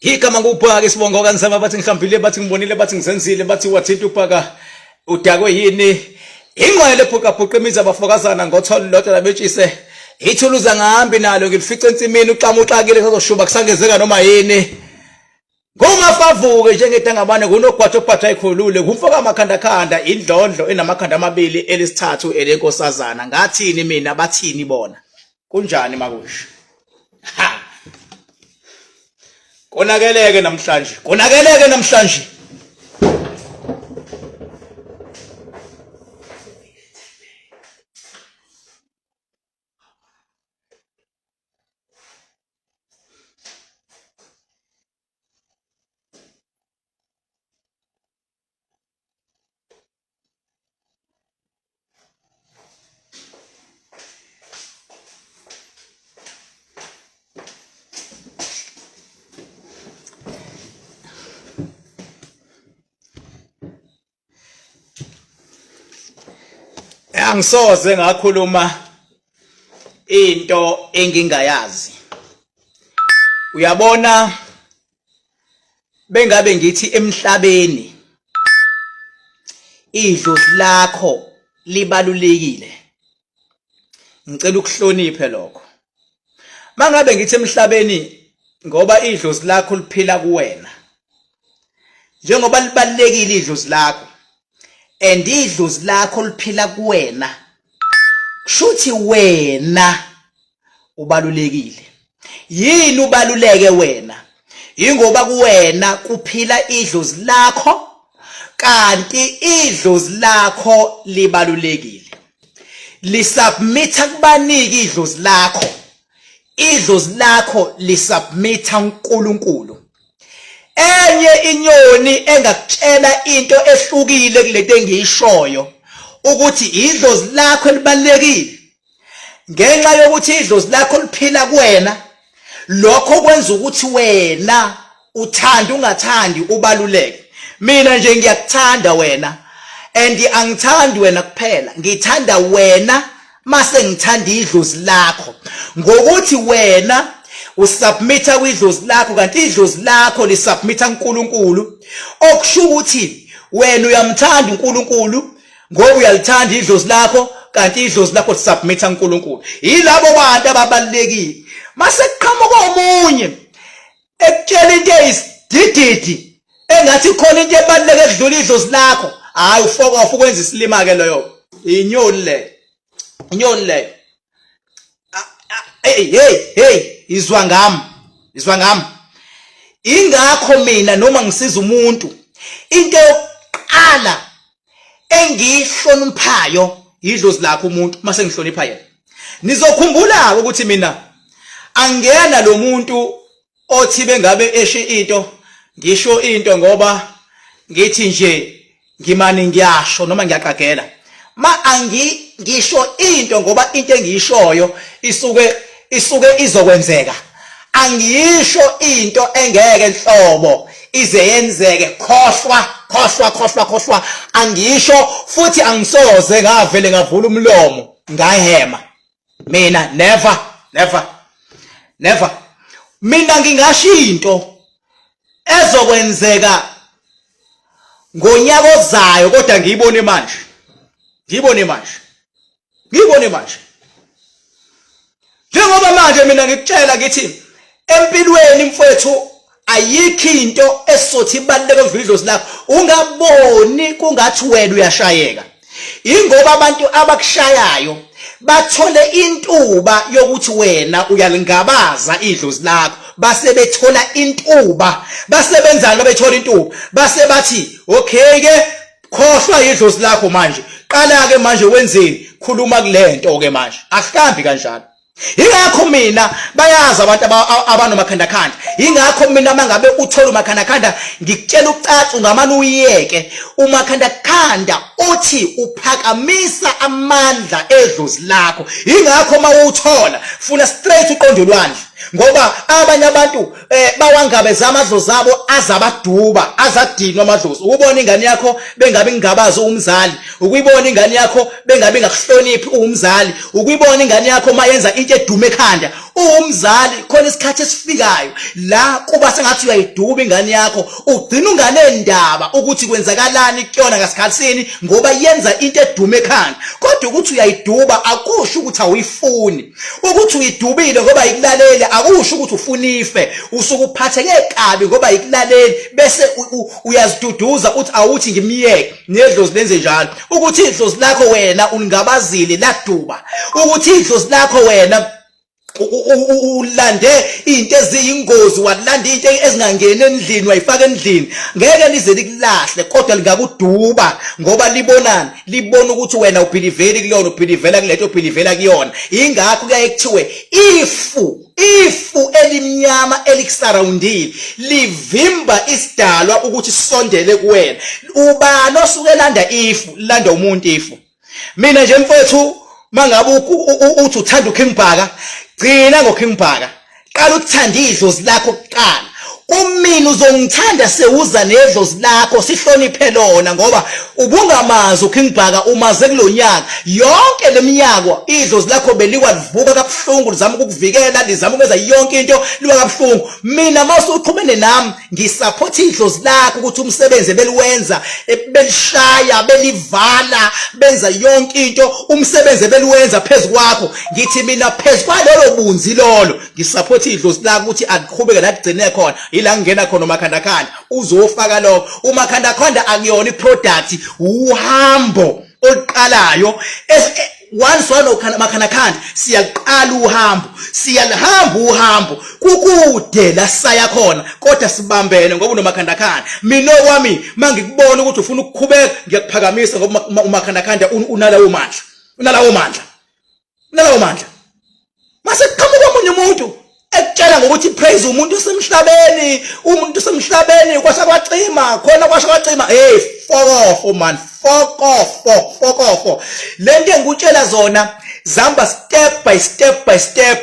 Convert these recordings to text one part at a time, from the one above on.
Igama ngubhaka isibongo kaNsama bathi ngihambile bathi ngibonile bathi ngizenzile bathi wathinta ubhaka udakwe yini ingqwele phuqaphuqa imizi abafokazana ngotholo lodwa labetshise ithuluza ngahambi nalo ngilifice ensimini uxama uxakile sazoshuba kusangezeka noma yini Ngumafavuke njengedangabane kunogwaja obhaja ikhulule ngumfoka amakhandakhanda indlondlo enamakhanda amabili elisithathu elenkosazana ngathini mina bathini bona kunjani makusho ha konakeleke namhlanje konakeleke namhlanje. Angisoze ngakhuluma into engingayazi. Uyabona bengabe ngithi emhlabeni idlozi lakho libalulekile. Ngicela ukuhloniphe lokho. Mangabe ngithi emhlabeni ngoba idlozi lakho liphila kuwena. Njengoba libalulekile idlozi lakho and idlozi lakho liphila kuwena kushuthi wena ubalulekile. Yini ubaluleke wena? Yingoba kuwena kuphila idlozi lakho kanti idlozi lakho libalulekile. Lisubmitha kubaniki idlozi lakho. Idlozi lakho lisubmitha uNkulunkulu. Enye inyoni engakutshela into ehlukile kulento engiyishoyo ukuthi idlozi lakho elibalulekile ngenxa yokuthi idlozi lakho liphila kuwena lokho kwenza ukuthi wena uthanda ungathandi ubaluleke mina nje ngiyakuthanda wena and angithandi wena kuphela ngithanda wena mase ngithanda idlozi lakho ngokuthi wena usubmitha kwidlozi lakho kanti idlozi lakho lisubmitha uNkulunkulu okusho ukuthi wena uyamthanda uNkulunkulu ngoba uyalithanda idlozi lakho kanti idlozi lakho lisubmitha uNkulunkulu. Yilabo bantu ababalulekile. Mase kuqhamuka omunye ekutshela into eyisidididi engathi khona into ebaluleke edlula idlozi lakho, hayi ufoka off ukwenza isilima ke loyo. Inyoni leyo, inyoni leyo. Hey hey hey, izwa ngami, izwa ngami. Ingakho mina noma ngisiza umuntu into yokuqala engiyihloniphayo yidlozi lakho umuntu uma sengihlonipha yena. Nizokhumbula ukuthi mina angiyena lo muntu othi bengabe esho into ngisho into ngoba ngithi nje ngimane ngiyasho noma ngiyaqagela. Ma angi ngisho into ngoba into engiyishoyo isuke izokwenzeka. Angiyisho into engeke nhlobo ize yenzeke. Khohlwa, khohlwa, khohlwa, khohlwa. Angisho futhi angisoze ngavele ngavula umlomo ngahema. Mina never, never, never. Mina ngingasho into ezokwenzeka ngonyaka ozayo kodwa ngiyibone manje, ngiyibone manje. Ngiyibone manje. Njengoba manje mina ngikutshela ngithi empilweni mfowethu ayikho into esothi ibaluleke ukudlula idlozi lakho. Ungaboni kungathi wena uyashayeka. Ingoba abantu abakushayayo bathole intuba yokuthi wena uyalingabaza idlozi lakho base bethola intuba basebenzani babethola intuba base bathi okay ke khohlwa idlozi lakho manje qala ke manje wenzeni khuluma kulento ke manje akuhambi kanjalo Ingakho mina bayazi abantu abanomakhandakhanda. Ingakho mina mangabe uthola umakhandakhanda ngikutshela ucaca ungamane uyeke. Umakhandakhanda uthi uphakamisa amandla edlozi lakho. Ingakho mawuthola funa straight uqonde olwandle ngoba abanye abantu eh bawangabeza amadlozi abo azabaduba azadinwa amadlozi ukubona ingane yakho bengabe ingabazi umzali ukuyibona ingane yakho bengabe ingakuhloniphi uwumzali ukuyibona ingane yakho mayenza into eduma ekhanda uwumzali khona isikhathi esifikayo la kuba sengathi uyayiduba ingane yakho ugcina unganendaba ukuthi kwenzakalani kuyona ngasikhathini ngoba yenza into eduma ekhanda kodwa ukuthi uyayiduba akusho ukuthi awuyifuni Ukuthi uyidubile ngoba ikulaleli akusho ukuthi ufuna ife. Usuke uphatheke kabi ngoba ikulaleli bese uyaziduduza uthi awuthi ngimyeke. Nedlozi lenze njalo. Ukuthi idlozi lakho wena ulingabazile laduba. Ukuthi idlozi lakho wena ulande into eziyingozi walanda into ezingangeni endlini wayifaka endlini ngeke lize likulahle kodwa lingakuduba ngoba libonani libona ukuthi wena ubhiliveli kulona ubhilivela kulento ubhilivela kuyona ingakho kuyaye kuthiwe ifu ifu elimnyama elikusurroundile livimba isidalwa ukuthi sisondele kuwena ubani osuke elanda ifu landa umuntu ifu mina nje mfowethu mangabe uthi uthanda uKing Bhaka gcina ngoKing Bhaka qala ukuthanda idlozi lakho kuqala kumina uzongithanda sewuza nedlozi lakho sihloniphe lona ngoba ubungamazi uKing Bhaka umaze kulonyaka yonke leminyaka idlozi lakho beliwa livuka kabuhlungu lizama ukukuvikela lizama ukwenza yonke into liwa kabuhlungu mina mawusuxhumene nami ngisupport idlozi lakho ukuthi umsebenzi ebeliwenza belishaya belivala benza yonke into umsebenzi ebeliwenza phezu kwakho ngithi mina phezu kwalolo bunzi lolo ngisupport idlozi lakho ukuthi aliqhubeke la ligcine khona ila ngingena khona umakhandakhanda uzofaka lokho umakhandakhanda akuyona iproduct uhambo oluqalayo once wanomakhandakhanda siyaqala uhambo siyalihamba uhambo kukude la saya khona kodwa sibambene ngoba unomakhandakhanda mina okwami mangikubona ukuthi ufuna ukukhubeka ngiyakuphakamisa ngoba umakhandakhanda unalawo mandla unalawo mandla unalawo mandla mase kuqhamuka omunye umuntu ekutshela ngokuthi praise umuntu osemhlabeni umuntu osemhlabeni kwasha kwacima khona kwasha kwacima hey fokofo man fokofo fokofo lento engikutshela zona zihamba step by step by step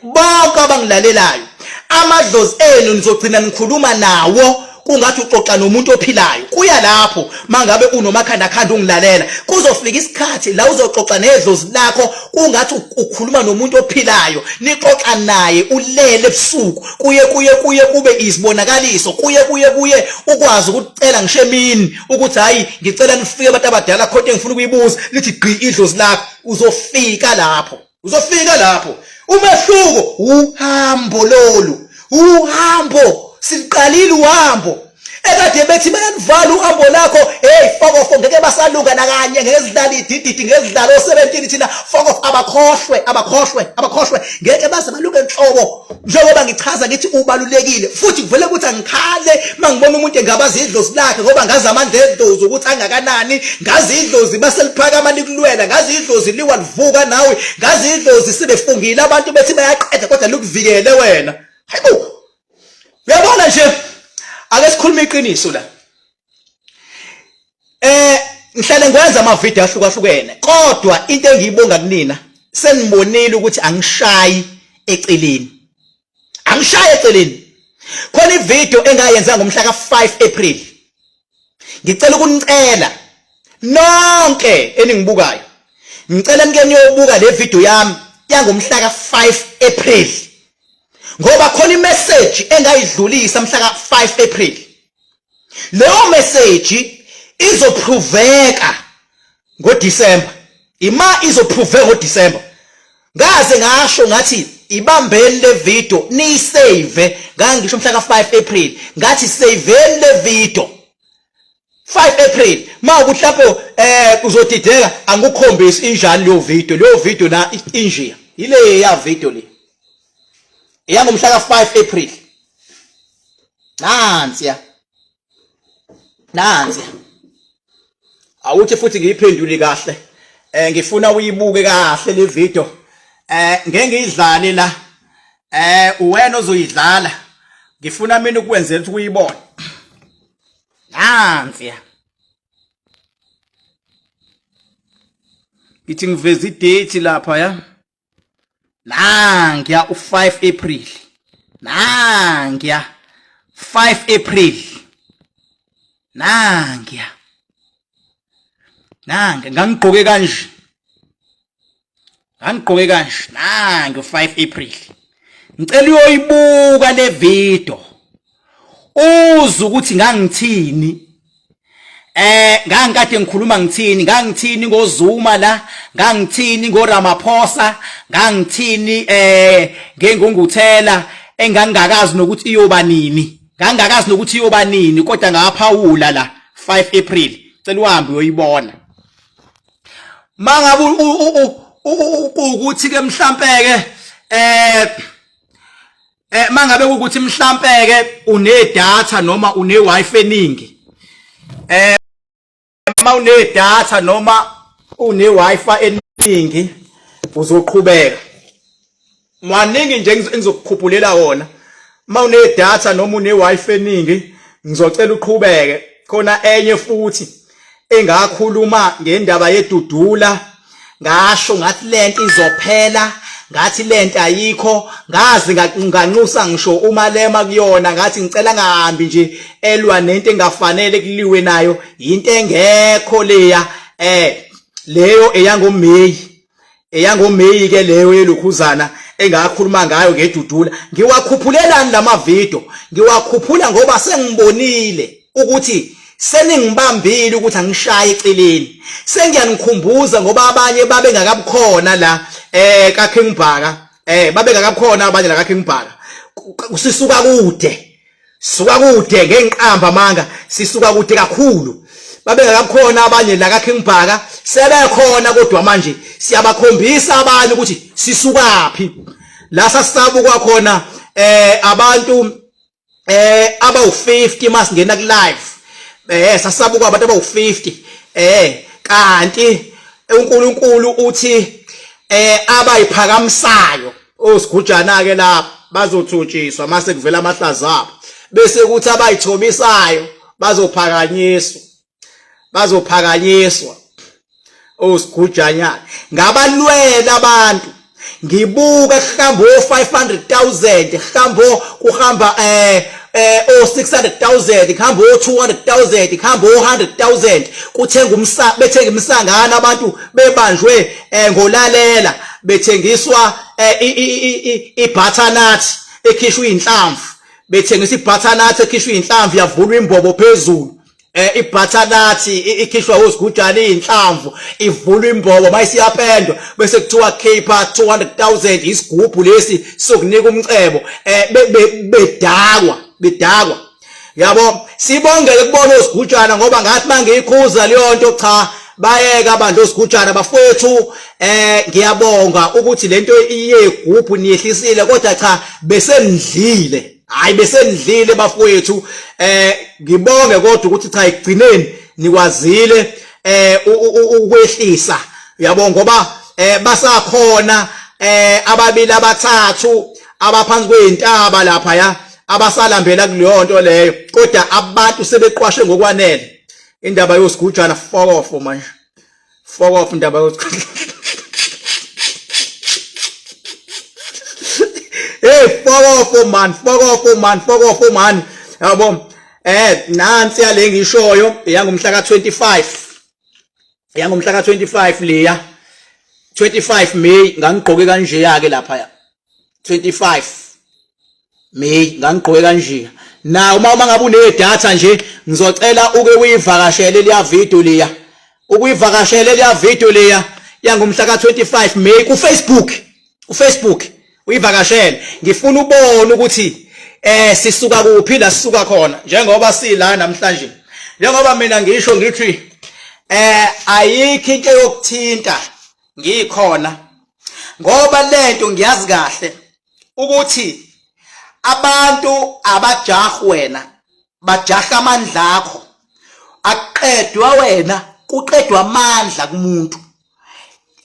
bonke abangilalelayo amadlozi enu nizogcina nikhuluma nawo kungathi uxoxa nomuntu ophilayo kuya lapho mangabe unomakhandakhanda ungilalela kuzofika isikhathi la uzoxoxa nedlozi lakho kungathi ukhuluma nomuntu ophilayo nixoxa naye ulele ebusuku kuye kuye kuye kube izibonakaliso kuye kuye kuye ukwazi ukucela ngisho emini ukuthi hayi ngicela nifike abantu abadala khona engifuna ukuyibuza lithi gqi idlozi lakho uzofika lapho Uzofika lapho. Umehluko uhambo lolu. Uhambo siqalile uhambo. Ekade bethi bayalivala uhambo lakho, hey fokofo ngeke basaluka nakanye ngeke zidlala idididi ngeke zidlala o17 thina fokof abakhohlwe abakhohlwe abakhohlwe ngeke baze baluke nhlobo njengoba ngichaza ngithi ubalulekile futhi kuvele ukuthi angikhale mangibona umuntu engabaza idlozi lakhe ngoba ngazi amandla edlozi ukuthi angakanani ngazi idlozi baseliphakama likulwela ngazi idlozi liwa livuka nawe ngazi idlozi sebefungile abantu bethi bayaqeda kodwa likuvikele wena hayibo uyabona nje ake sikhulume iqiniso la Eh ngihlale ngwenza ama video ahlukahlukene kodwa into engiyibonga kunina senibonile ukuthi angishayi eceleni. Angishayi eceleni. Khona ivideo engayenza ngomhla ka5 April. Ngicela ukunicela nonke eningibukayo. Ngicela nike niyobuka le video yami yangomhla ka5 April. Ngoba khona imessage engayidlulisa mhla ka5 April. Leyo message izopruveka ngoDecember. Ima izoprove ngoDecember. Ngaze ngasho ngathi ibambeni le video niyisave, ngangisho mhla ka5 April ngathi saveni le video 5 April. Mawukuthi lapho uzodideka, angikukhombisi injani leyo video. Leyo video na injiya ile ya video le eyangomhla ka5 April. Nansiya, nansiya. Awuthi futhi ngiyiphendule kahle, ngifuna uyibuke kahle le video. Ngeke ngiyidlale la, uwena ozoyidlala, ngifuna mina ukwenzela ukuthi uyibone. Nansiya, ngithi ngiveza idate lapha ya, nangiya u5 April, nangiya 5 April, nangiya, nange ngangigqoke kanje, ngangigqoke kanje, nange 5 April. Ngicela uyoyibuka le video uze ukuthi ngangithini, ngangikade ngikhuluma ngithini, ngangithini ngoZuma la, ngangithini ngoRamaphosa, ngangithini ngengunguthela engangakazi nokuthi iyoba nini, ngangakazi nokuthi iyoba nini, kodwa ngaphawula la 5 April. Cela uhambe uyoyibona. Mangabe ukuthi ke mhlampe ke mangabe ukuthi mhlampe ke une data noma une wifi eningi, uma une data noma une wifi eningi uzoqhubeka maningi nje engizokukhuphulela wona. Uma une data noma une wifi eningi ngizocela uqhubeke. Khona enye futhi engakhuluma ngendaba yedudula, ngasho ngathi lento izophela, ngathi lento ayikho, ngazi nganxusa ngisho uMalema kuyona, ngathi ngicela ngahambi nje elwa nento engafanele kuliwe nayo, into engekho leya. Leyo eyangoMay, eyangoMay ke leyo yelokhuzana engakhuluma ngayo ngedudula. Ngiwakhuphulelani lama video? Ngiwakhuphula ngoba sengibonile ukuthi seningibambile ukuthi angishaye eceleni. Sengiyanikhumbuza ngoba abanye babengakabukhona la ka King Bhaka, babengakabukhona abanye la ka King Bhaka. Sisuka kude, suka kude, ngenqamba manga, sisuka kude kakhulu. Babengakabukhona abanye la ka King Bhaka, sebekhona kodwa manje siyabakhombisa abanye ukuthi sisukaphi la sasabukwa khona abantu abawu50 masingena ku live, sasabukwa abantu abawu50, kanti uNkulunkulu uthi abayiphakamisayo osigujana ke lapha bazothutshiswa mase kuvela amahlazo abo, bese kuthi abayithobisayo bazophakanyiswa, bazophakanyiswa osigujanyana. Ngabalwela abantu, ngibuka kuhamba o500000, kuhamba kuhamba o600000, kuhamba o200000, kuhamba o100000, kuthenga umsa, bethenga imisangana abantu bebanjwe ngolalela, bethengiswa i-butternut ekhishwa inhlamvu, bethengisa i-butternut ekhishwa inhlamvu, yavulwa imbobo phezulu. I-butternut ikhishwa osigujana inhlamvu, ivulwa imbobo mayisiyapendwa, bese kuthiwa khipha 200000, isigubhu lesi sokunika umcebo. Bedakwa, bedakwa, yabo. Sibongele kubona osigujana ngoba ngathi mangiyikhuza leyo nto, cha, bayeka abantu osigujana bafowethu. Ngiyabonga ukuthi lento iyegubhu niyehlisile, kodwa cha, besenidlile, hayi, besenidlile bafowethu. Ngibonge kodwa ukuthi cha, ekugcineni nikwazile ukwehlisa, yabo, ngoba basakhona ababili abathathu abaphansi kwezintaba lapha ya abasalambela kuleyo nto leyo, kodwa abantu sebeqwashe ngokwanele. Indaba yosigujana, fuck off manje, fuck off indaba yosigujana. Hey, fuck off man, fuck off man, fuck off man, yabo. Nansi yale ngishoyo yangomhla ka25, yangomhla ka25 leya, 25 May, ngangigqoke kanje yake lapha, 25 May ngangigqoke kanje. Na uma ngabe une data nje, ngizocela uke uyivakashele leya video leya, ukuyivakashele leya video leya. yangomhla ka-25 May ku-Facebook, uFacebook uyivakashele. Ngifuna ubone ukuthi sisuka kuphi la sisuka khona njengoba sila namhlanje. Njengoba mina ngisho ngithi ayikho into yokuthinta ngikhona, ngoba lento ngiyazi kahle ukuthi abantu abajahi wena, bajaha amandla akho. Akuqedwa wena, kuqedwa amandla kumuntu.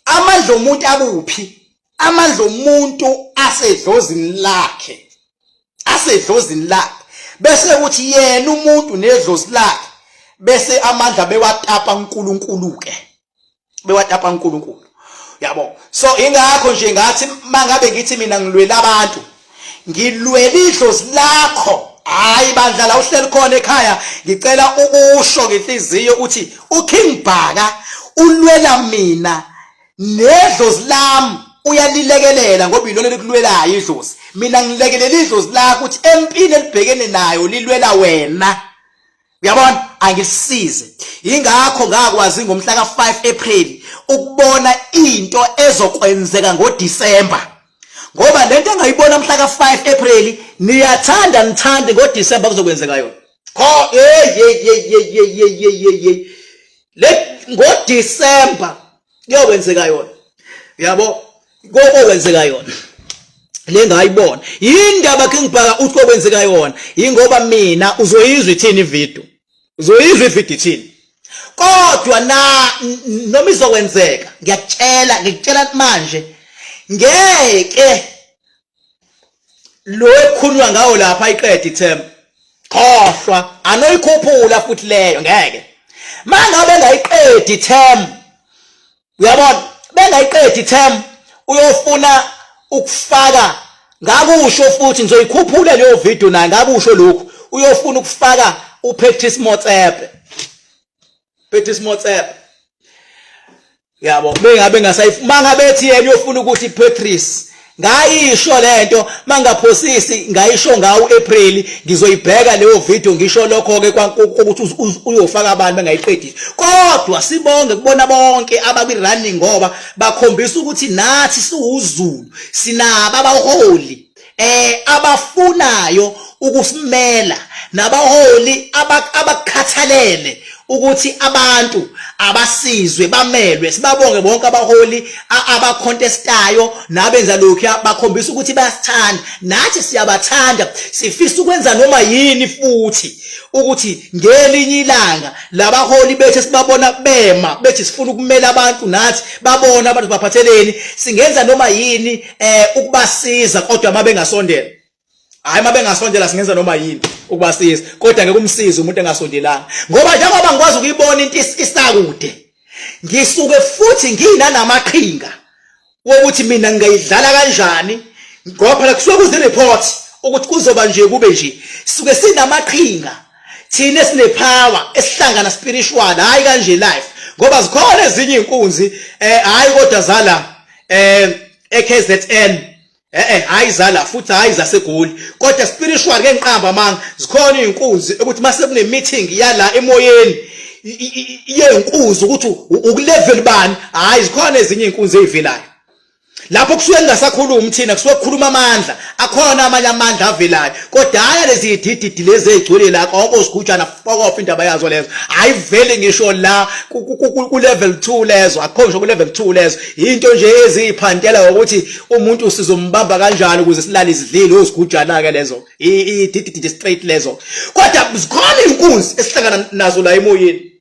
Amandla omuntu akuphi? Amandla omuntu asedlozini lakhe, asedlozini lakhe, bese kuthi yena umuntu nedlozi lakhe, bese amandla bewatapa uNkulunkulu ke, bewatapa uNkulunkulu, yabo. So ingakho nje ngathi mangabe ngithi mina ngilwela abantu, ngilwela idlozi lakho. Hayi bandla, la uhleli khona ekhaya, ngicela ukusho ngenhliziyo ukuthi uKing Bhaka ulwela mina nedlozi lami, uyalilekelela ngoba ilona likulwelayo idlozi. Mina ngilekelela idlozi lakho ukuthi empini elibhekene nayo lilwela wena, uyabona, angisize. Ingakho ngakwazi ngomhla ka-5 April ukubona into ezokwenzeka ngoDisemba, ngoba lento engayibona mhla ka-5 April, niyathanda nithande, ngoDisemba kuzokwenzeka yona. Kho hey hey hey hey hey hey hey hey, le ngoDisemba kuyokwenzeka yona, yabo, kokwenzeka yona le ngayibona. Yindaba King Bhaka uthi kokwenzeka yona, yingoba mina uzoyizwa ithini ivideo, uzoyizwa ivideo ithini. Kodwa na noma izokwenzeka, ngiyakutshela, ngikutshela manje, ngeke lo ekukhulunywa ngawo lapha iqede ithemba. Khohlwa, anoyikhuphula futhi leyo, ngeke mangabe engayiqedi ithemba, uyabona, bengayiqedi ithemba, uyofuna ukufaka. Ngakusho futhi ngizoyikhuphula leyo video naye, ngakusho lokhu, uyofuna ukufaka uPatrice Motsepe, Patrice Motsepe, yabo. Bengabe ngasayif mangabe ethi yena uyofuna ukuthi Patrice, ngayisho lento, mangaphosisi ngayisho ngawo April, ngizoyibheka leyo video, ngisho lokho ke ukuthi uyofaka abantu bengayiqedile. Kodwa sibonge kubona bonke abakwi running, ngoba bakhombisa ukuthi nathi siwuZulu sinabo abaholi abafunayo ukusimela, nabaholi abakhathalele ukuthi abantu abasizwe bamelwe. Sibabonge bonke abaholi abacontestayo nabenza lokhu, bakhombisa ukuthi bayasithanda, nathi siyabathanda. Sifisa ukwenza noma yini futhi ukuthi ngelinye ilanga labaholi bethu esibabona bema bethi sifuna ukumela abantu, nathi babona abantu baphatheleni, singenza noma yini ukubasiza. Kodwa mabengasondela, hayi, mabengasondela singenza noma yini ukubasiza, kodwa ngeke umsize umuntu engasondelanga, ngoba njengoba ngikwazi ukuyibona into isakude, ngisuke futhi nginanamaqhinga wokuthi mina ngingayidlala kanjani, ngoba phela kusuke kuze report ukuthi kuzoba nje kube nje. Suke sinamaqhinga thina esinepower esihlangana spiritual, hayi kanje life, ngoba zikhona ezinye inkunzi hayi kodwa zala eKZN, hayi zala futhi, hayi zaseGoli, kodwa spiritual ke ngiqamba amanga, zikhona izinkunzi ukuthi mase kune meeting yala emoyeni yenkunzi ukuthi ukulevel bani, hayi zikhona ezinye izinkunzi ezivelayo lapho kusuke kungasakhulumi thina, kusuke kukhuluma amandla akhona, amanye amandla avelayo. Kodwa hhayi lezi dididi lezi ey'gcwele la konke osigujana, fuck off, indaba yazo lezo hayi vele ngisho la ku-level 2 lezo, akukho ngisho ku-level 2 lezo. Into nje eziyiphantela ngokuthi umuntu sizombamba kanjani ukuze silale izidlile, osigujana-ke lezo, idididi straight lezo. Kodwa zikhona iy'nkunzi esihlangana nazo la emoyeni,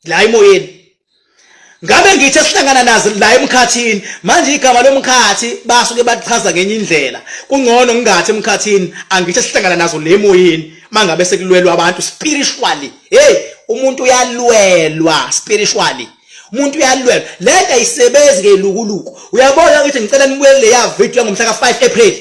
la emoyeni, ngabe ngithi esihlangana nazo la emkhathini. Manje igama lomkhathi basuke bachaza ngenye indlela, kungcono ngingathi emkhathini, angithi esihlangana nazo le emoyeni mangabe sekulwelwa abantu spiritually. Hey, umuntu uyalwelwa spiritually, umuntu uyalwelwa. Lento ayisebenzi ngelukuluku, uyabona. Ngithi ngicela nibuyele leya video yangomhla ka-5 April,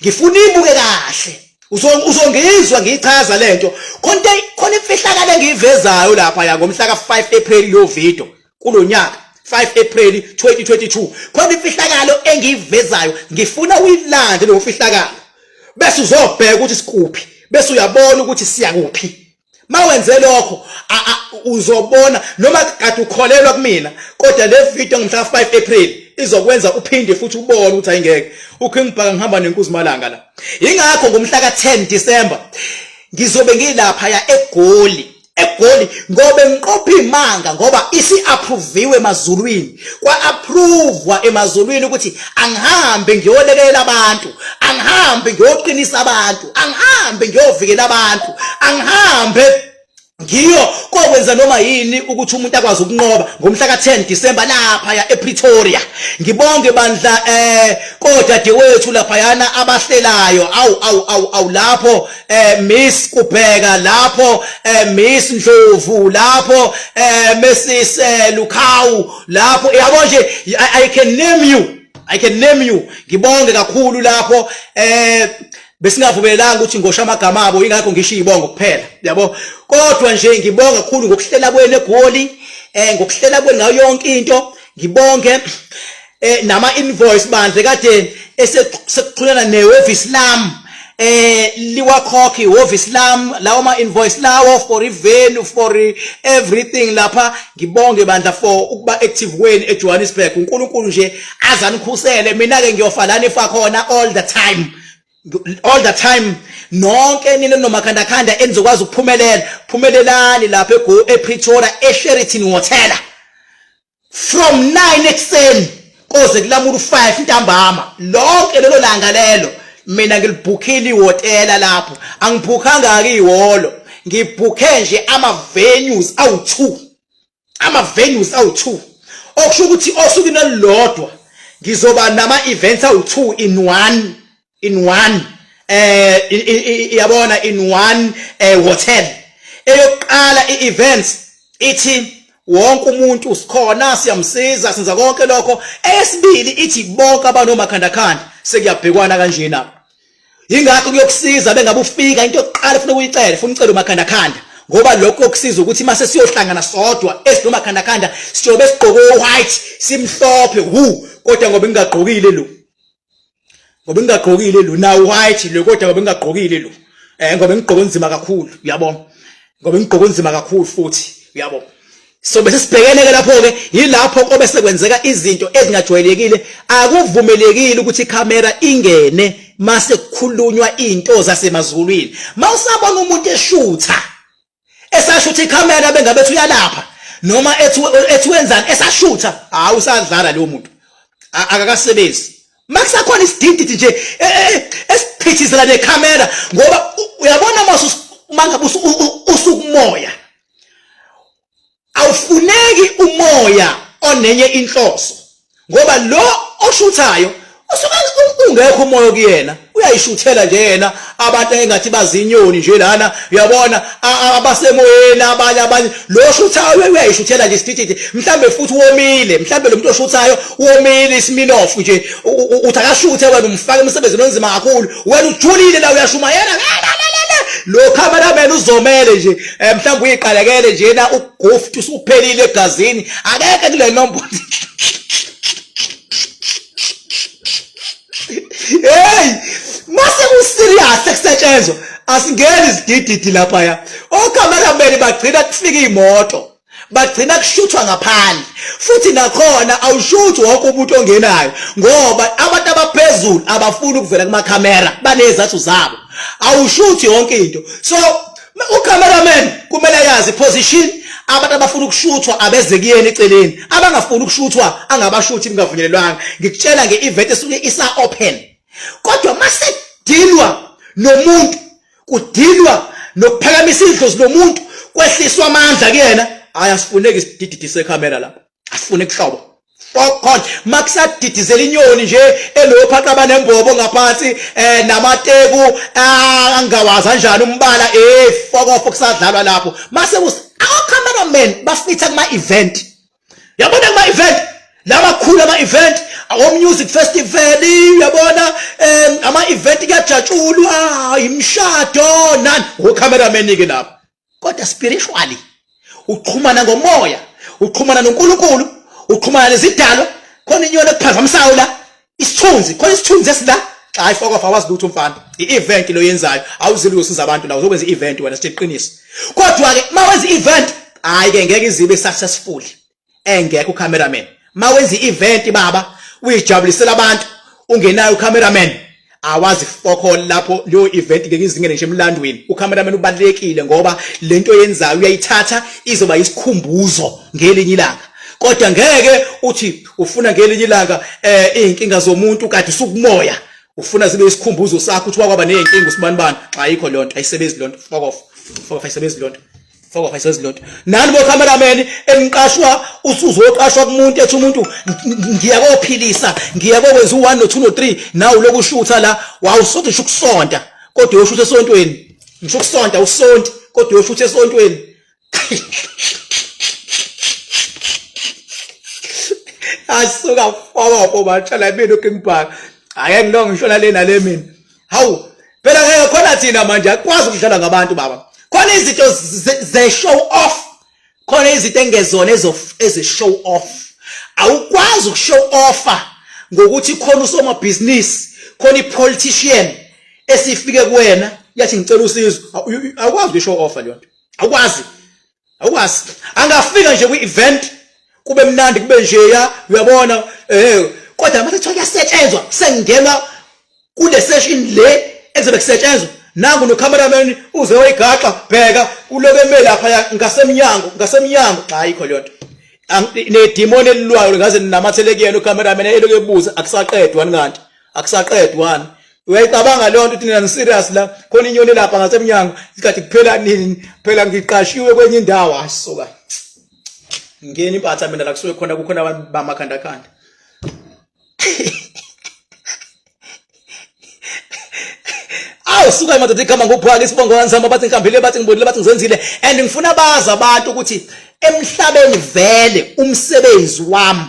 ngifuna ibuke kahle, uzongizwa ngiyichaza lento. Khona khona imfihlakalo engiyivezayo lapha ya ngomhla ka-5 April, leyo video kulonyaka 5 April 2022, khona imfihlakalo engiyivezayo. Ngifuna uyilande leyo mfihlakalo, bese uzobheka ukuthi sikuphi, bese uyabona ukuthi siyakuphi. Mawenze lokho uzobona noma kade ukholelwa kumina, kodwa le video ngomhla 5 April izokwenza uphinde futhi ubone ukuthi ayingeke uKing Bhaka ngihamba nenkuzimalanga la. Ingakho ngomhla ka-10 December ngizobe ngilapha ya eGoli, eGoli ngoba ngiqopha imanga, ngoba isi-approviwe emazulwini, kwa-approvwa emazulwini ukuthi angihambe ngiyolekelela abantu, angihambe ngiyoqinisa abantu, angihambe ngiyovikela abantu, angihambe ngiyo kokwenza noma yini ukuthi umuntu akwazi ukunqoba ngomhla ka-10 December lapha ya ePretoria. Ngibonge bandla kodadewethu laphayana abahlelayo, awu awu awu awu lapho Miss Kubheka, lapho Miss Ndlovu, lapho Mrs Lukhawu, lapho yabo nje I can name you, I can name you. Ngibonge kakhulu lapho besingavumelanga ukuthi ngosho amagama abo, ingakho ngisho izibongo kuphela, yabo. Kodwa nje ngibonga kakhulu ngokuhlela kwenu eGoli, ngokuhlela kwenu ngayo yonke into. Ngibonge nama invoice bandle kade esekuxhumana nehhovisi lami, liwakhokhe ihhovisi lami lawo ma invoice lawo for i-venue, for everything lapha. Ngibonge bandla for ukuba active kwenu eJohannesburg. uNkulunkulu nje azanikhusele. Mina ke ngiyofa la nifa khona all the time, all the time. Nonke nina nomakhandakhanda enizokwazi ukuphumelela, phumelelani lapha ePretoria eSheraton Hotel from 9 ekuseni koze kulamula u5 ntambama lonke lelo langa lelo. Mina ngilibhukhile ihhotela lapho, angibhukhanga ke ihholo, ngibhukhe nje ama venues awu2, ama venues awu2, okusho ukuthi osukwini olulodwa ngizoba nama events awu2 in one, in one yabona, in one hotel. Eyokuqala i-events ithi wonke umuntu sikhona, siyamsiza, senza konke lokho. Eyesibili ithi bonke abanomakhandakhanda sekuyabhekwana kanjena. Yingakho kuyokusiza bengabe ufika, into yokuqala ufuna ukuyicela, ufuna ucela umakhandakhanda, ngoba lokho kuyokusiza ukuthi mase siyohlangana sodwa esinomakhandakhanda siyobe sigqoke white, simhlophe hu. Kodwa ngoba ngingagqokile lo, ngoba ngingagqokile lo na white lo, kodwa ngoba ngingagqokile lo, ngoba ngigqoke nzima kakhulu, uyabona, ngoba ngigqoke nzima kakhulu futhi, uyabo. So bese sibhekene ke lapho ke, yilapho kobe sekwenzeka izinto ezingajwayelekile. Akuvumelekile ukuthi ikhamera ingene mase kukhulunywa into zasemazulwini. Mawusabona umuntu eshutha, esashutha ikhamera, bengabe ethi uyalapha noma ethi wenzani, esashutha, hayi, usadlala leyo muntu, akakasebenzi. Makusakhona isidididi nje esiphithizela nekhamera, ngoba uyabona mangabe usukumoya awufuneki umoya onenye inhloso, ngoba lo oshuthayo usuke ungekho umoya kuyena, uyayishuthela nje yena abantu engathi bazinyoni nje lana, uyabona, abasemoyeni abanye lo shuthayo uyayishuthela nje isidididi, mhlambe futhi womile, mhlambe lo muntu oshuthayo womile isiminofu nje, uthi akashuthe, wena umfaka emsebenzini onzima kakhulu, wena ujulile la uyashumayela, lo cameraman uzomele nje, mhlawumbe uyiqalekele nje na uguft usuphelile egazini, akekho kule nombolo. Hey, mase ku-serious sekusetshenzwa, asingeni izidididi lapha ya. Ocameraman bagcina kufika imoto, bagcina kushuthwa ngaphandle, futhi nakhona awushuthi wonke umuntu ongenayo, ngoba abantu abaphezulu abafuni ukuvela kumakhamera, banezathu zabo, awushuthi yonke into. So ucameraman kumele yazi position, abantu abafuna ukushuthwa abeze kuyena eceleni, abangafuni ukushuthwa angabashuthi kungavunyelwanga. Ngikutshela nge-event esuke isa open, kodwa mase dilwa nomuntu, kudilwa nokuphakamisa idlozi lomuntu, kwehliswa amandla kuyena, hayi, asifuneki isidididi sekhamera lapho, asifuneki hlobo. Fokhona makusadidizela inyoni nje elopha abanembobo ngaphansi namateku angawazi kanjani umbala, fokofo kusadlalwa lapho. Mase cameraman bafitha kuma event, yabona, kuma event lamakhulu, ama event awo music festival, uyabona, ama event kuyajatshulwa, imishado nani, o cameraman ke lapho. Kodwa spiritually uxhumana ngomoya, uxhumana noNkulunkulu, uxhumana nezidalwa. Khona inyoni ekuphazamisayo la, isithunzi, khona isithunzi esila, hayi, fokofa, awazi lutho mfana. I-event lo yenzayo, awuzile uyosiza abantu la, uzokwenza i-event wena, sithi iqiniso. Kodwa ke mawenza i-event, hayi ke ngeke izibe successful engekho ucameraman. Mawenza i-event baba, uyijabulisela abantu ungenayo ucameraman, awazi fokol lapho leyo event ngeke izingene nje emlandweni. Ucameraman ubalekile ngoba lento yenzayo uyayithatha izoba isikhumbuzo ngelinye ilanga. Kodwa ngeke uthi ufuna ngelinye ilanga eh izinkinga zomuntu kade usukumoya ufuna zibe isikhumbuzo sakho ukuthi wakwaba nezinkinga usibanibani. Xa ayikho leyo nto, ayisebenzi leyo nto. Fuck off, fuck off, ayisebenzi leyo nto. Fuck off, ayisebenzi leyo nto. Nani bo cameraman eniqashwa, usuzoqashwa kumuntu ethi umuntu ngiya kophilisa, ngiya kokwenza u1 no 2 no 3, nawe lokhu shutha la wawusothi ngisho ukusonta kodwa uyoshutha esontweni. Ngisho ukusonta usonti kodwa uyoshutha esontweni. Asuka fokofo batshala mina uKing Bhaka. Ake ngilonge ngishona le nale mina. Hawu phela ngeke khona thina manje akwazi ukudlala ngabantu baba. Khona izinto ze show off. Khona izinto engezona ezo eze show off. Awukwazi ukushow offer ngokuthi khona usomabhizinisi, khona ipolitician esifike kuwena yathi ngicela usizo. Awukwazi ukushow offer leyo nto. Awukwazi, awukwazi. Angafika nje kwi-event kube mnandi kube njeya, uyabona, kodwa mase kuthiwa kuyasetshenzwa, sengena kule session le ekuzobe kusetshenzwa, nangu no-cameraman uze wayigaxa, bheka uloku eme lapha ngasemnyango, ngasemnyango. Cha, ayikho leyo nto. Nedimoni elilwayo ngaze ninamathele kuyena ucameraman eloku ebuza akusaqedwa kanti akusaqedwa. Uyayicabanga leyo nto ukuthi nina serious la, khona inyoni lapha ngasemnyango isikhathi kuphela nini, phela ngiqashiwe kwenye indawo. Asuka ngena impatha mina la kusuke khona kukhona abantu bamakhanda khanda. Awu suka madoda, igama nguphaka isibongo kaNzama, bathi ngihambile, bathi ngibonile, bathi ngizenzile, and ngifuna bazi abantu ukuthi emhlabeni vele umsebenzi wami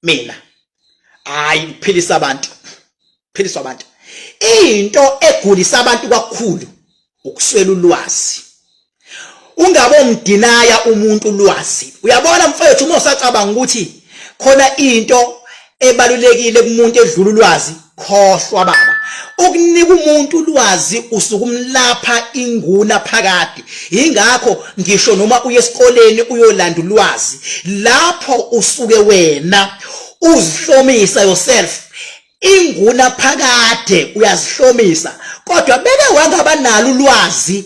mina hayi ukuphilisa abantu, philiswa abantu. Into egulisa abantu kakhulu ukuswela ulwazi. Ungabe umdinaya umuntu ulwazi. Uyabona mfethu, uma usacabanga ukuthi khona into ebalulekile kumuntu edlula ulwazi, khohlwa baba. Ukunika umuntu ulwazi usukumlapha inguna phakade. Ingakho ngisho noma uye esikoleni uyolanda ulwazi, lapho usuke wena uzihlomisa yourself inguna phakade, uyazihlomisa. Kodwa beke wangaba nalo ulwazi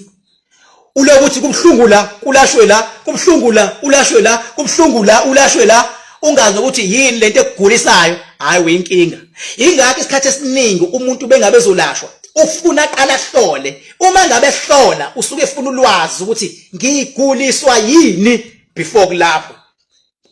ulokuthi kubhlungu la kulashwe la, kubhlungu la ulashwe la, kubhlungu la ulashwe la, ungazi ukuthi yini lento ekugulisayo, hayi uyinkinga. Ingakho isikhathi esiningi umuntu bengabe ezolashwa ufuna aqala ahlole. Uma ngabe ehlola usuke efuna ulwazi ukuthi ngiguliswa yini before kulapho,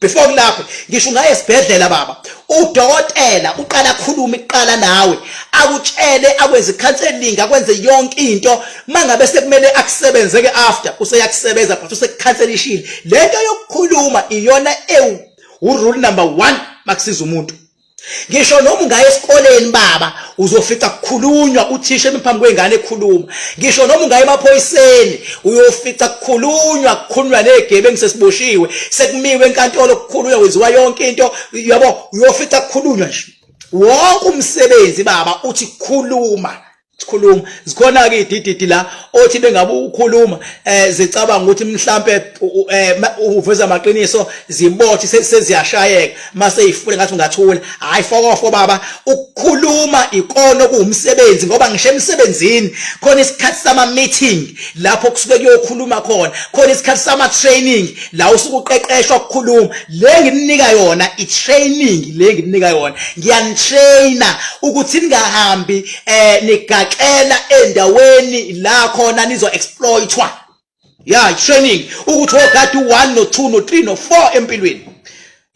before kulapho. Ngisho ungaye esibhedlela baba, udokotela uqala akhuluma iqala nawe, akutshele, akwenze counseling, akwenze yonke into. Mangabe sekumele akusebenze ke after useyakusebenza, but usekukhanselishile. Lento yokukhuluma iyona ewu rule number 1 makusiza umuntu. Ngisho noma ungaya esikoleni baba, uzofica kukhulunywa, uthisha emi phambi kwengane ekhuluma. Ngisho noma ungaya emaphoyiseni uyofica kukhulunywa, kukhulunywa nezigebengu sesiboshiwe, sekumiwe enkantolo kukhulunywa, kwenziwa yonke into, yabo, uyofica kukhulunywa nje. Wonke umsebenzi baba uthi khuluma, sikhuluma. Zikhona ke idididi la othi bengabe ukhuluma zicabanga ukuthi mhlambe uveza amaqiniso, zibothi seziyashayeka mase ifuna ngathi ungathula. Hayi fokofo baba, ukukhuluma ikona kuwumsebenzi, ngoba ngisho emsebenzini khona isikhathi sama meeting lapho kusuke kuyokhuluma khona, khona isikhathi sama training la usuke uqeqeshwa ukukhuluma. Le ngininika yona i training, le ngininika yona ngiyanitraina ukuthi ningahambi nigaxela endaweni la khona nizo exploitwa. Ya, training ukuthi ogada u1 no 2 no 3 no 4 empilweni,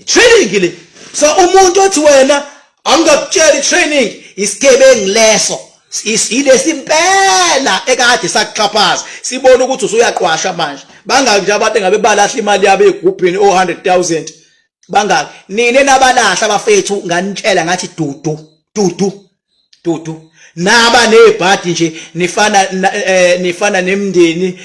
training le. So umuntu othi wena angakutshela training, isigebengu leso, ilesimpela ekade sakuxhaphaza, sibona ukuthi usuyaqwasha manje. Bangaki nje abantu engabe balahla imali yabo egubhini o 100,000? Bangaki nina nabalahla bafethu? Nganitshela ngathi dudu dudu dudu. Naba nebhadi nje nifana nifana nemndeni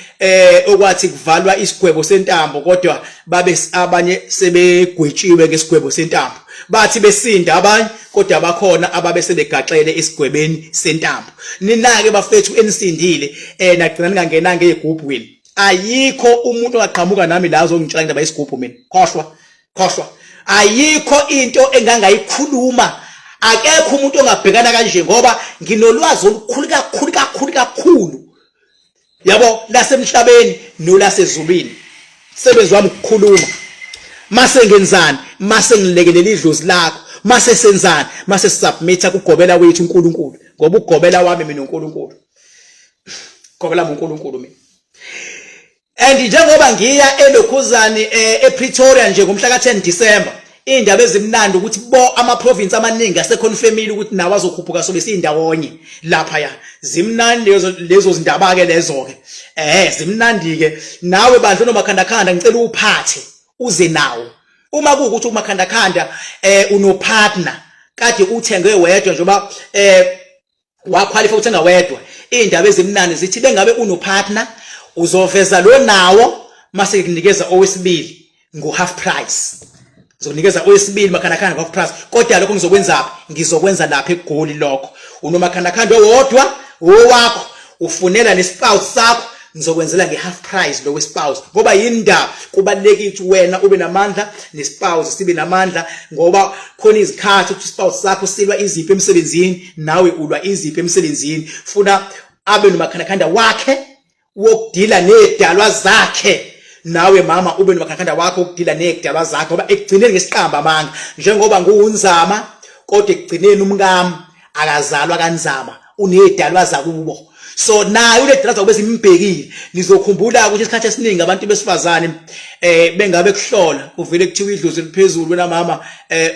okwathi kuvalwa isigwebo sentambo, kodwa babe abanye sebegwetshiwe ngesigwebo sentambo. Bathi besinda abanye, kodwa bakhona ababe sebegaxele esigwebeni sentambo. Ninake bafethu enisindile, nagcina ningangenanga ezigubhwini. Ayikho umuntu ongaqhamuka nami la azongitshela indaba yesigubhu mina. Khohlwa, khohlwa. Ayikho into engangayikhuluma. Akekho umuntu ongabhekana kanje ngoba nginolwazi olukhulu kakhulu kakhulu kakhulu, yabo, lasemhlabeni nolasezulwini. Sebenzi wami ukukhuluma. Mase ngenzani? Mase ngilekelela idlozi lakho. Mase senzani? Mase submit kugobela wethu uNkulunkulu, ngoba ugobela wami mina uNkulunkulu, gobela uNkulunkulu mina. And njengoba ngiya elokhuzani ePretoria nje ngomhla ka-10 December, indaba ezimnandi ukuthi bo ama province amaningi aseconfirmile ukuthi nawo azokhuphuka, sobe siyindawonye lapha. Ya, zimnandi lezo zindaba ke lezo ke, zimnandi ke. Nawe bandla nomakhandakhanda, ngicela uphathe uze nawo. Uma kuwukuthi umakhandakhanda unopartner kade uthenge wedwa, njengoba waqualify uthenga wedwa, indaba ezimnandi zithi bengabe unopartner, uzoveza lo nawo, mase kunikeza owesibili ngo half price. Ngizokunikeza owesibili makhandakhanda ngo half price. Kodwa lokho ngizokwenza ngizokwenza lapha eGoli. Lokho unomakhandakhanda owodwa owakho, ufunela nespouse sakho, ngizokwenzela nge-half price lo wespouse. Ngoba yindaba kubalulekile ukuthi wena ube namandla nespouse sibe namandla, ngoba khona izikhathi ukuthi ispouse sakho silwa izimpi emsebenzini, nawe ulwa izimpi emsebenzini. Funa abe nomakhandakhanda wakhe wokudila nezidalwa zakhe, nawe mama ube nomakhandakhanda wakho wokudila nezidalwa zakhe, ngoba ekugcineni ngesiqamba amanga, njengoba nguwunzama, kodwa ekugcineni umkami akazalwa kanzama, unezidalwa zakubo, so naye unezidalwa zakubo ezimbhekile. Nizokhumbula ukuthi isikhathi esiningi abantu besifazane bengabe kuhlola, kuvele kuthiwa idlozi eliphezulu wena mama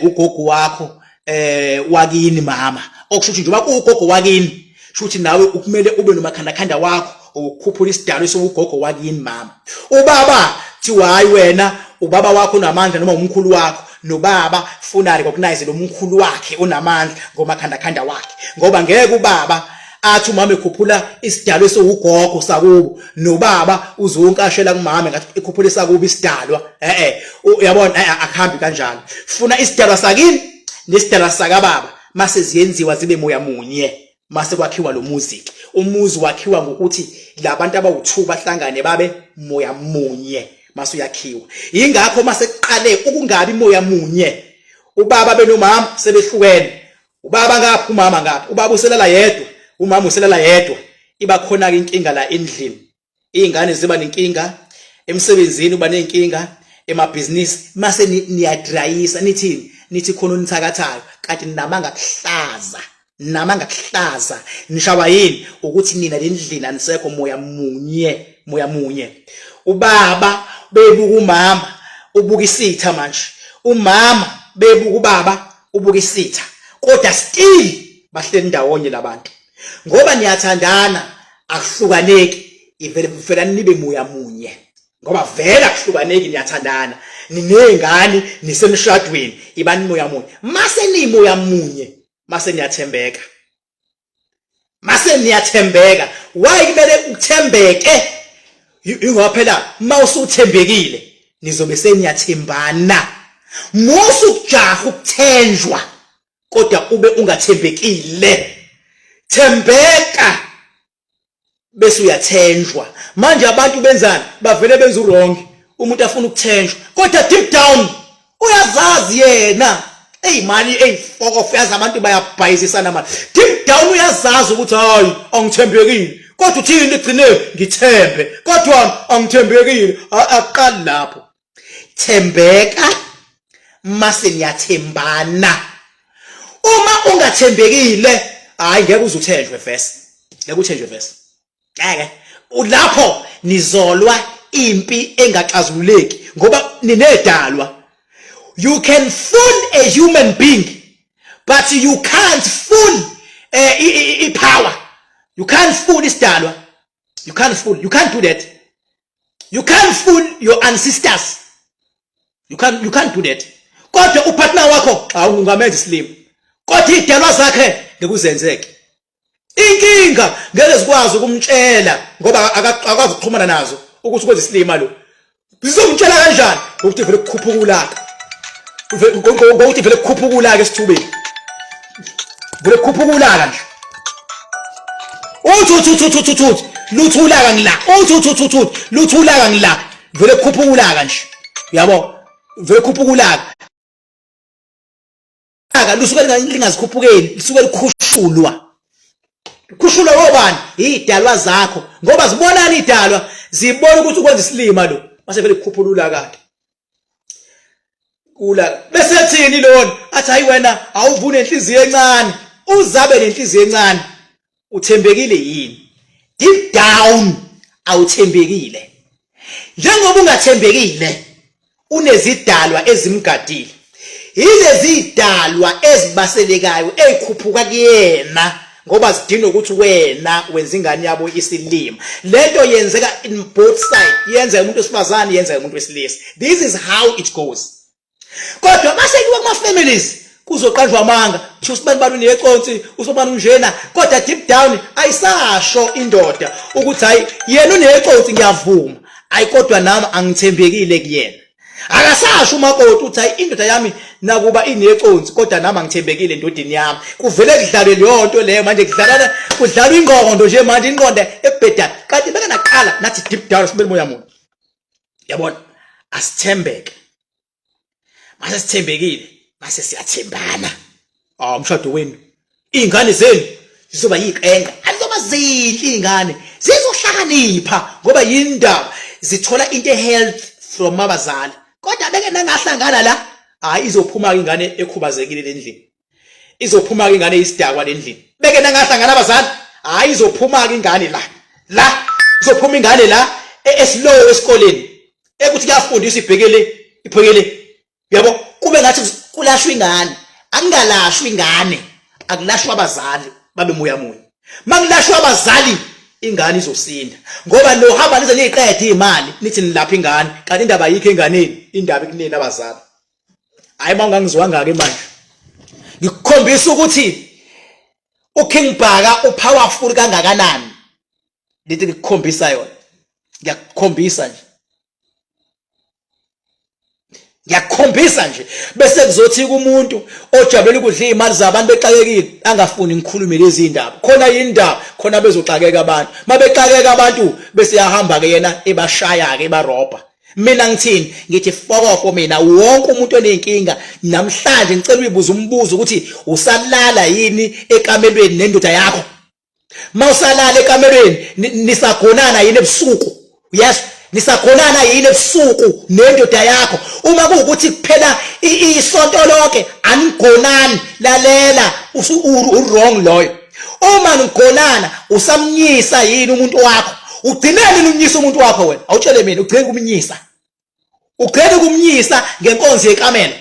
ugogo wakho wakini mama, okusho ukuthi njengoba kuwugogo wakini, shuthi nawe ukumele ube nomakhandakhanda wakho ukukhuphula isidalo esiwugogo wakini mama. Ubaba thiwa hayi, wena ubaba wakho unamandla noma umkhulu wakho, nobaba funa recognize lo mkhulu wakhe unamandla ngomakhandakhanda wakhe, ngoba ngeke ubaba athi umama ekhuphula isidalwa esiwugogo sakubo, nobaba uzonkashela kumama ngathi ekhuphula isakubo isidalwa. Uyabona, akuhambi kanjalo. Funa isidalwa sakini nesidalwa sakababa mase ziyenziwa zibe moya munye, mase kwakhiwa lo muzi. Umuzi wakhiwa ngokuthi labantu abawu2 bahlangane babe moya munye, mase uyakhiwa. Ingakho mase kuqale ukungabi moya munye, ubaba benomama sebehlukene, ubaba ngapha, umama ngapha, ubaba uselala yedwa, umama uselala yedwa, iba khona ke inkinga la endlini. Izingane ziba nenkinga emsebenzini, uba nenkinga emabhizinisi, mase niyadrayisa, nithini? Nithi khona onithakathayo, kanti namanga kuhlaza, namanga kuhlaza. Nishawa yini? Ukuthi nina lendlini anisekho moya munye, moya munye. Ubaba bebuka umama ubuka isitha, manje umama bebuka ubaba ubuka isitha, kodwa still bahleli ndawonye labantu ngoba niyathandana. Akuhlukaneki, ivele vela nibe moya munye, ngoba vele akuhlukaneki, niyathandana, ninezingane, nisemshadweni, ibani moya munye. Mase nimoya munye, mase niyathembeka, mase niyathembeka. Why kumele uthembeke? Ingoba phela mawusuthembekile nizobe seniyathembana. Musu kujaha ukuthenjwa kodwa ube ungathembekile. Thembeka bese uyathenjwa. Manje abantu benzani? Bavele benza uwrong. Umuntu afuna ukuthenjwa, kodwa deep down uyazazi yena. Ey mani, ey fuck off, yazi abantu bayabhayizisana mani. Deep down uyazazi ukuthi hayi, angithembekile, kodwa uthini egcine ngithembe, kodwa angithembekile. Aqali lapho. Thembeka mase niyathembana. Uma ungathembekile, hayi, ngeke uze uthenjwe vese, ngeke uthenjwe vese, ngeke. Lapho nizolwa impi engaxazululeki ngoba ninedalwa. You can fool a human being, but you can't fool i-power. You can't fool isidalwa, you can't fool, you can't do that. You can't fool your ancestors, you can't do that. Kodwa upartner wakho, hawu, ungamenza isilima, kodwa idalwa zakhe ngekuzenzeke. Inkinga ngeke zikwazi ukumtshela ngoba akwazi ukuxhumana nazo ukuthi kwenza isilima lo. Sizomtshela kanjani ukuthi vele kukhuphuka ulaka? Ngokuthi vele kukhuphuka ulaka esithubeni. Vele kukhuphuka ulaka nje. Uthi uthi uthi uthi uthi uthi lutho ulaka ngila. Uthi uthi uthi uthi lutho ulaka ngila. Vele kukhuphuka ulaka nje. Uyabo? Vele kukhuphuka ulaka. Ulaka lusuke lingazikhuphukeli, lisuke likhushulwa. Khushulwa obani? Idalwa zakho. Ngoba zibonani idalwa? Zibona ukuthi ukwenza isilima lo. Mase vele kukhuphula ulaka ke. Kula bese thini lona? Athi hayi wena awuvune inhliziyo encane. Uzabe nenhliziyo encane. Uthembekile yini? Deep down awuthembekile. Njengoba ungathembekile unezidalwa ezimgadile. Yilezi idalwa ezibaselekayo ezikhuphuka kuyena ngoba zidinga ukuthi wena wenza ingane yabo isilima. Lento yenzeka in both side, yenzeka umuntu wesifazane, yenzeka umuntu wesilisa. This is how it goes. Kodwa mase kuwa kuma families kuzoqanjwa amanga kuthiwa usibani bani uneconsi usobani unjena kodwa deep down ayisasho indoda ukuthi hayi yena uneconsi ngiyavuma ayi kodwa nami angithembekile kuyena akasasho umakoti ukuthi hayi indoda yami nakuba ineconsi kodwa nami angithembekile endodeni yami kuvele kudlalwe leyo nto leyo manje kudlalana kudlalwa ingqondo nje manje ingqondo ebhedayo kanti beke naqala nathi deep down sibele moya munye yabona asithembeke mase sithembekile mase siyathembana ah umshado wenu izingane zenu zizoba yiqenqa azizoba zinhle izingane zizohlakanipha ngoba yindaba zithola into health from abazali kodwa beke nangahlangana la hayi izophuma ingane ekhubazekile lendlini izophuma ke ingane isidakwa lendlini beke nangahlangana abazali hayi izophuma ke ingane la la izophuma ingane la e, esilow esikoleni ekuthi kuyafundiswa ibhekele ibhekele yabo kube ngathi kulashwa ingane akungalashwa ingane akulashwa abazali babe moya munye makulashwa abazali ingane izosinda ngoba lo hamba nize niyiqede imali nithi nilapha ingane kanti indaba ayikho enganeni indaba ikunini abazali hayi uma ungangizwanga ke manje ngikukhombisa ukuthi uKing Bhaka upowerful kangakanani lithi ngikukhombisa yona ngiyakukhombisa nje ngiyakukhombisa nje bese kuzothi kumuntu ojabulela ukudla imali zabantu bexakekile angafuni ngikhulume lezi ndaba khona yindaba khona bezoxakeka abantu mabexakeka abantu bese yahamba ke yena ebashaya ke ebarobha Mina ngithini? Ngithi fokofo mina wonke umuntu onenkinga namhlanje ngicela uyibuza umbuzo ukuthi usalala yini ekamelweni nendoda yakho? Mawusalala ekamelweni nisagonana yini ebusuku? Yes, nisagonana yini ebusuku nendoda yakho? Uma kuwukuthi kuphela isonto lonke anigonani, lalela u-wrong loyo. Uma nigonana usamnyisa yini umuntu wakho? Ugcineni umnyisa umuntu wakho wena? Awutshele mina ugcine kumnyisa. Ugcine kumnyisa ngenkonzo yekamelo.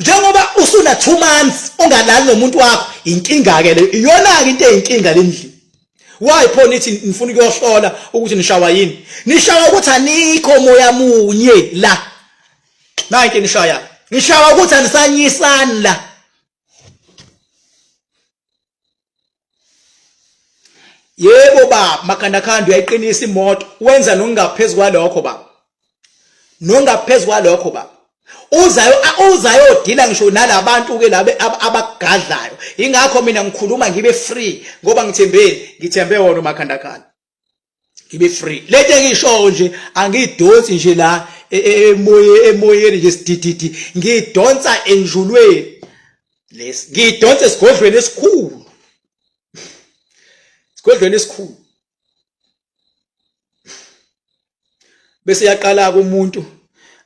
Njengoba usuna 2 months ungalali nomuntu wakho, inkinga ke leyo. Iyona ke into eyinkinga lendlini. Why pho nithi nifuna ukuyohlola ukuthi nishawa yini? Nishawa ukuthi anikho moya munye la. Nayi into enishaya. Nishawa ukuthi anisanyisani la. Yebo baba, makhandakhanda uyayiqinisa imoto, wenza nokungaphezu kwalokho baba. Nongaphezu kwalokho baba. Uzayo uzayodila ngisho nalabantu ke labe abagadlayo. Ingakho mina ngikhuluma ngibe free ngoba ngithembeni, ngithembe wona umakhandakhanda. ngibe free lento engishoyo nje angidonsi nje la e, e, emoye emoyeni nje sidididi ngidonsa enjulweni lesi ngidonsa esigodlweni esikhulu esigodlweni esikhulu bese yaqala umuntu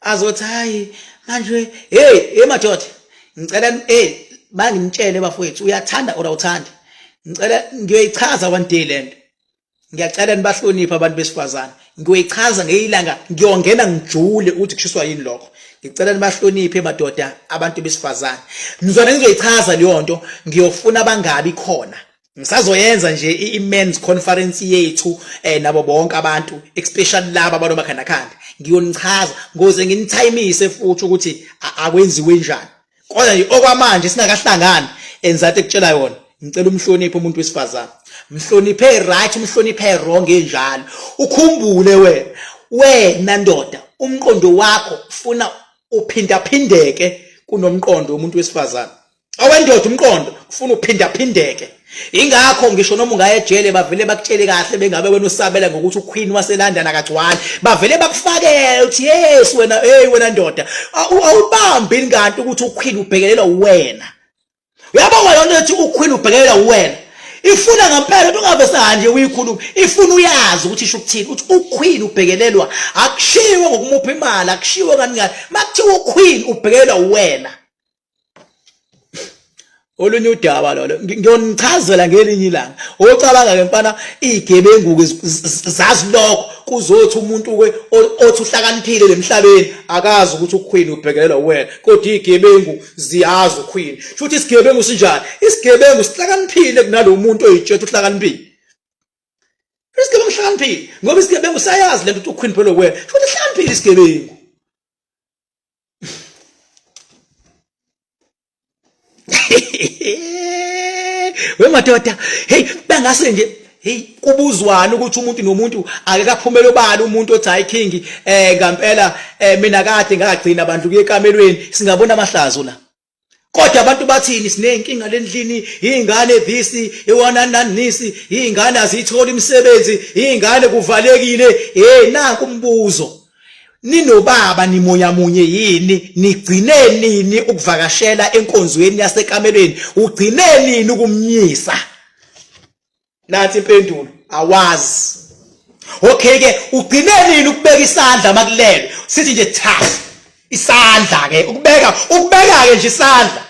azothi hayi manje hey hey madoda ngicela hey bangimtshele bafowethu uyathanda or awuthandi ngicela ngiyoyichaza one day lento ngiyacela nibahloniphe abantu besifazane ngiyoyichaza ngeyilanga ngiyongena ngijule ukuthi kushiswa yini lokho ngicela nibahloniphe madoda abantu besifazane ngizona ngizoyichaza leyo nto ngiyofuna bangabi khona ngisazoyenza nje i-men's conference yethu eh nabo bonke abantu especially laba abanomakhandakhanda ngiyonichaza ngoze nginithayimise futhi ukuthi akwenziwe njani kodwa nje okwamanje singakahlangani enzathi ekutshela yona Ngicela umhloniphe umuntu wesifazane. Mhloniphe right, umhloniphe wrong enjalo. Ukhumbule wena, wena ndoda, umqondo wakho ufuna uphindaphindeke kunomqondo womuntu wesifazane. Owendoda umqondo ufuna uphindaphindeke. Ingakho ngisho noma ungaya ejele bavele bakutshele kahle bengabe wena usabela ngokuthi uQueen waseLondon akagcwali. Bavele bakufakele uthi yes wena hey wena ndoda awubambi inganto ukuthi uQueen ubhekelelwa uwena. Uyabonga lento ethi uQueen ubhekelelwa uwena. Ifuna ngempela ukuthi ungabe sanje uyikhuluma. Ifuna uyazi ukuthi isho ukuthini ukuthi uQueen ubhekelelwa akushiwo ngokumupha imali akushiwo kani ngani. Makuthiwa uQueen ubhekelelwa uwena. Olunye udaba lolo ngiyonichazela ngelinye ilanga. Ocabanga ke mfana izigebengu ke zazi lokho kuzothi umuntu ke othi uhlakaniphile lemhlabeni akazi ukuthi uQueen ubhekelelwa uwena kodwa izigebengu ziyazi uQueen. Futhi isigebengu sinjani? Isigebengu sihlakaniphile kunalomuntu oyitshetha uhlakaniphile. Isigebengu sihlakaniphile ngoba isigebengu sayazi lento ukuthi uQueen phela wena. Futhi sihlakaniphile isigebengu. We madoda, hey bangase nje hey kubuzwana ukuthi umuntu nomuntu ake kaphumele obala umuntu othi hayi king eh ngampela eh, mina kade ngagcina abantu kuye ekamelweni singabona amahlazo la kodwa abantu bathini sinenkinga lendlini izingane this iwana nanisi izingane azithola imisebenzi izingane kuvalekile hey nanku umbuzo Ninobaba nimoya munye yini? Nigcine nini ukuvakashela enkonzweni yasekamelweni? Ugcine nini ukumnyisa? Nansi impendulo, awazi. Okay ke, ugcine nini ukubeka isandla makulelwe? Sithi nje thas isandla ke, ukubeka ukubeka ke nje isandla.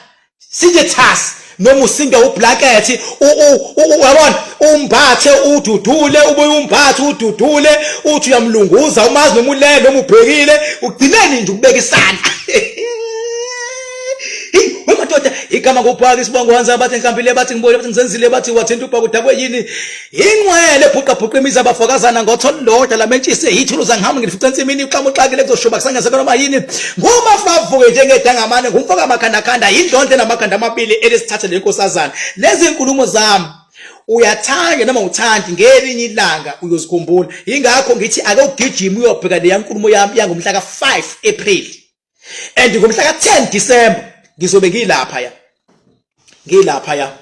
Sinje thas noma usinde ublanket uyabona umbathe ududule ubuye umbathe ududule uthi uyamlunguza umazi noma ulele noma ubhekile ugcineni nje ukubeka isandla Hey wemadoda igama ngubhaka isibongo wanza bathi ngihlambile bathi ngibole bathi ngizenzile bathi wathinta ubhaka udakwe yini Inqwele bhuqa bhuqa imizi abafokazana ngotho lodwa lamentshise yithuluza ngihamba ngilifica ensimini uxama uxakile kuzoshuba kusangase noma yini ngumafavuke njengedangamane ngumfoka amakhandakhanda yindlondle namakhanda amabili elisithathe lenkosazana lezi nkulumo zami uyathanda noma uthandi ngelinye ilanga uyozikhumbula yingakho ngithi ake ugijime uyobheka leya nkulumo yami yangomhla ka-5 April and ngomhla ka-10 December ngizobe ngilapha ya ngilapha ya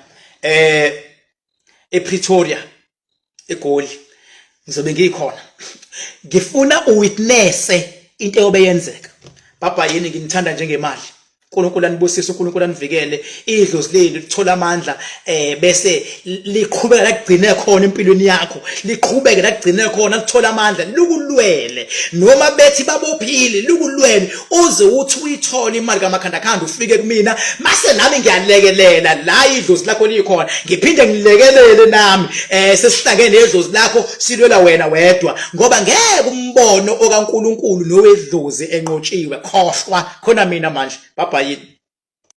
eh ePretoria eGoli ngizobe ngikhona ngifuna uwitness into eyobe yenzeka baba yini nginithanda njengemali uNkulunkulu anibusise uNkulunkulu anivikele idlozi lenu lithola amandla eh bese liqhubeka lakugcine khona empilweni yakho liqhubeke lakugcine khona lithola amandla likulwele noma bethi babophile likulwele uze uthi uyithole imali kamakhandakhanda ufike kumina mase nami ngiyalekelela la idlozi lakho likhona ngiphinde ngilekelele nami eh sesihlangene nedlozi lakho silwela wena wedwa ngoba ngeke umbono okaNkuluNkulu nowedlozi enqotshiwe khohlwa khona mina manje babhayini.